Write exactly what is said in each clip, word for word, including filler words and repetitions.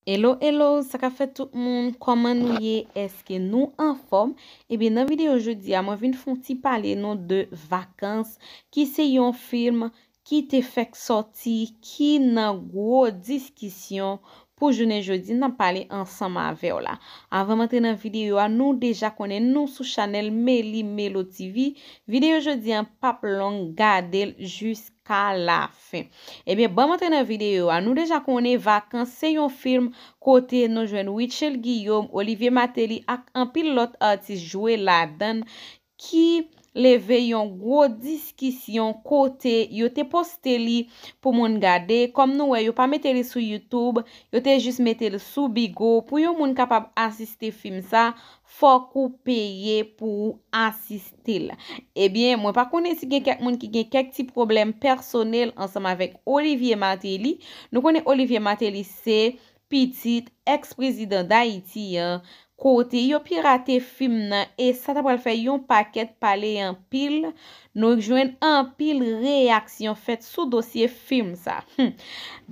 Hello, hello, sa k ap fèt tout moun? Kòman nou ye? Èske nou anfòm? Ebyen, nan videyo jodi a, mwen vin fè yon ti pale nou de Vacances, ki se yon fim ki te fèk sòti, ki nan gwo diskisyon pou jounen jodi, n ap pale ansanm avè w la. Avan m antre nan videyo a, nou deja konnen nou sou chanèl Meli Melo T V. Videyo jodi a p ap long, gade l jiska lafen. Ebyen, ban m antre nan videyo a. Nou deja konnen Vacances se yon fim kote nou jwenn Rutshelle Guillaume, Olivier Martelly ak anpil lòt atis jwe ladan l, ki leve yon gwo diskisyon kote yo te poste li pou moun gade. Kòm nou wè, yo pa mete li sou YouTube, yo te jis mete l sou Bigo. Pou yon moun kapab asiste fim sa, fòk ou peye pou w asiste l. Ebyen, mwen pa konnen si gen kèk moun ki gen kèk ti pwoblèm pèsonèl ansanm avèk Olivier Martelly. Nou konnen Olivier Martelly se pitit èks-prezidan Dayiti an, kote yo pirate fim nan, e sa ta pral fè yon pakèt pale anpil. Nou jwenn anpil reyaksyon fèt sou dosye fim sa. Hmm.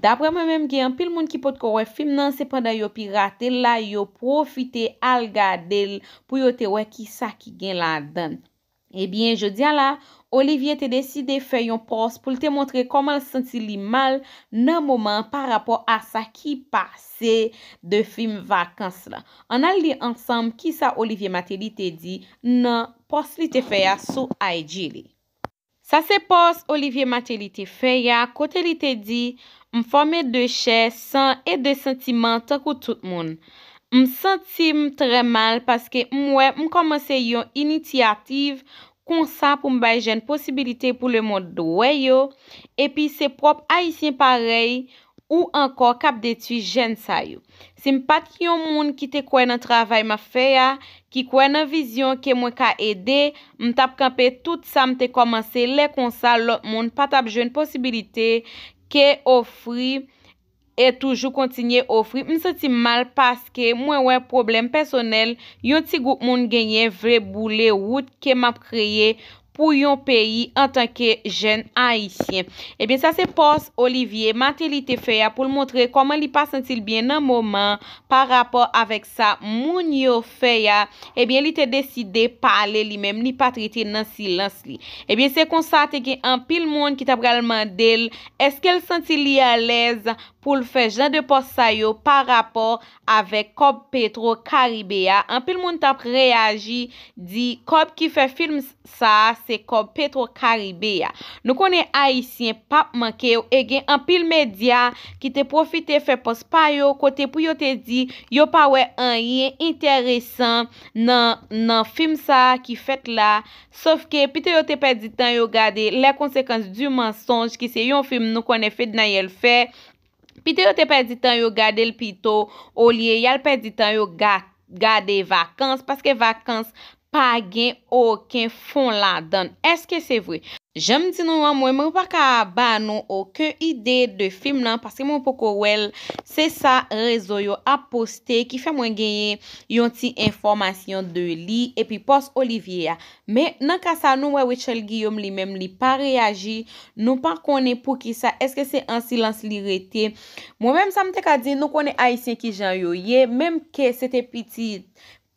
Daprè mwen menm, gen anpil moun ki potko wè fim nan, sepandan yo pirate l la, yo pwofite al gade l pou yo te wè kisa ki gen ladan l. Ebyen, jodi a la, Olivier te deside fè yon pòs pou l te montre kòman l santi li mal nan moman an pa rapò a sa ki pase de fim Vacances la. Ann al li ansanm kisa Olivier Martelly te di nan pòs li te fè a sou I G li. Sa se pòs Olivier Martelly te fè a, kote li te di, "M fòme de chè, san e de santiman tankou tout moun. M santi m trè mal paske m wè m kòmanse yon inisyativ konsa pou m bay jèn posibilite pou lemonn wè yo, epi se pwòp Ayisyen parèy ou ankò k ap detwi jèn sa yo. Si m pa t yon moun ki te kwè nan travay m ap fè a, ki kwè nan vizyon ke mwen ka ede, m t ap kanpe tout sa m te kòmanse, lè konsa lòt moun pa t ap jwenn posibilite ke ofri e toujou kontinye ofri. M santi m mal paske mwen wè pwoblèm pèsonèl yon ti gwoup moun genyen vle boule wout ke m ap kreye pou yon peyi antanke jèn Ayisyen." Ebyen, sa se pòs Olivier Martelly te fè a pou l montre kòman li pa santi l byen nan moman pa rapò avèk sa moun yo fè a. Ebyen, li te deside pale li menm, li pa t rete nan silans li. Ebyen, se konsa te gen anpil moun ki t ap pral mande l èske l santi li alèz pou l fè jan de pòs sa yo pa rapò avèk kòb Petro Caribe a. Anpil moun t ap reyaji, di kòb ki fè fim sa a se kòb Petro Caribe a. Nou konnen Ayisyen p ap manke yo, e gen anpil medya ki te pwofite fè pòs pa yo kote pou yo te di yo pa wè anyen enteresan nan, nan fim sa a ki fèt la. Sòf ke pito yo te pèdi tan yo gade Les Conséquences du Mensonge, ki se yon fim nou konnen Fednaelle fè. Pito yo te pèdi tan yo gade l pito, olye y al pèdi tan yo ga-, gade Vacances, paske Vacances pa gen okenn fon ladan l. Èske se vre? Jan m di nou an, mwen, mwen pa ka ba nou okenn ide de fim nan, paske mwen poko wè l. Se sa rezo yo ap poste ki fè mwen genyen yon ti enfòmasyon de li, epi pòs Olivier a. Men nan ka sa, nou wè Rutshelle Guillaume li menm, li pa reyaji. Nou pa konnen poukisa, èske se an silans li rete? Mwen menm, sa m te ka di, nou konnen Ayisyen kijan yo ye, menm ke se te pitit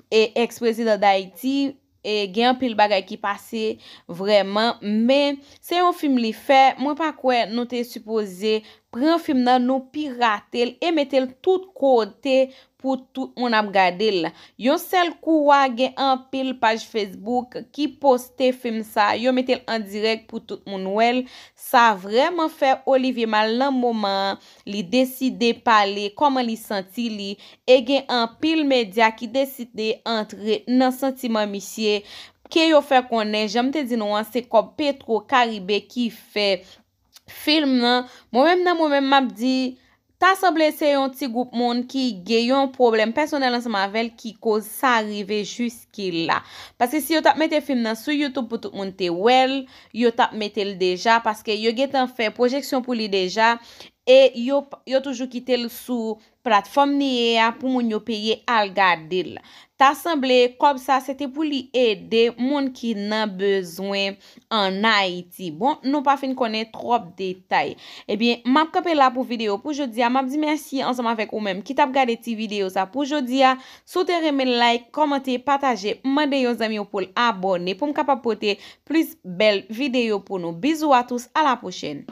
e èks-prezidan Dayiti, e gen anpil bagay ki pase vrèman, men se yon fim li fè, mwen pa kwè nou te sipoze pran fim nan, nou pirate l e mete l tout kote pou tout moun ap gade l. Yon sèl kou a, gen anpil paj Facebook ki poste fim sa, yo mete l an dirèk pou tout moun wè l. Sa vrèman fè Olivier mal nan moman an, li deside pale kòman li santi li, e gen anpil medya ki deside antre nan santiman misye, ke yo fè konnen, jan m te di nou an, se kòb Petro Caribe ki fè fim nan. Mwen menm nan mwen menm, m ap di, ta sanble se yon ti gwoup moun ki gen yon pwoblèm pèsonèl ansanm avè l ki koz sa rive jiske la. Paske si yo t ap mete fim nan sou YouTube pou tout moun te wè l, yo t ap mete l deja, paske yo gentan fè pwojeksyon pou li deja. e yo, yo toujou kite l sou platfòm li ye a pou moun yo peye al gade l. Ta sanble kòb sa se te pou li ede moun ki nan bezwen an Ayiti. Bon, nou pa fin konnen twòp detay. Ebyen, m ap kanpe la pou videyo pou jodi a. M ap di mèsi ansanm avèk ou menm ki t ap gade ti videyo sa pou jodi a. Si w te renmen, like, kòmante, pataje, mande yon zanmi w pou l abòne pou m kapab pote plis bèl videyo pou nou. Bisous à tous, à la prochaine.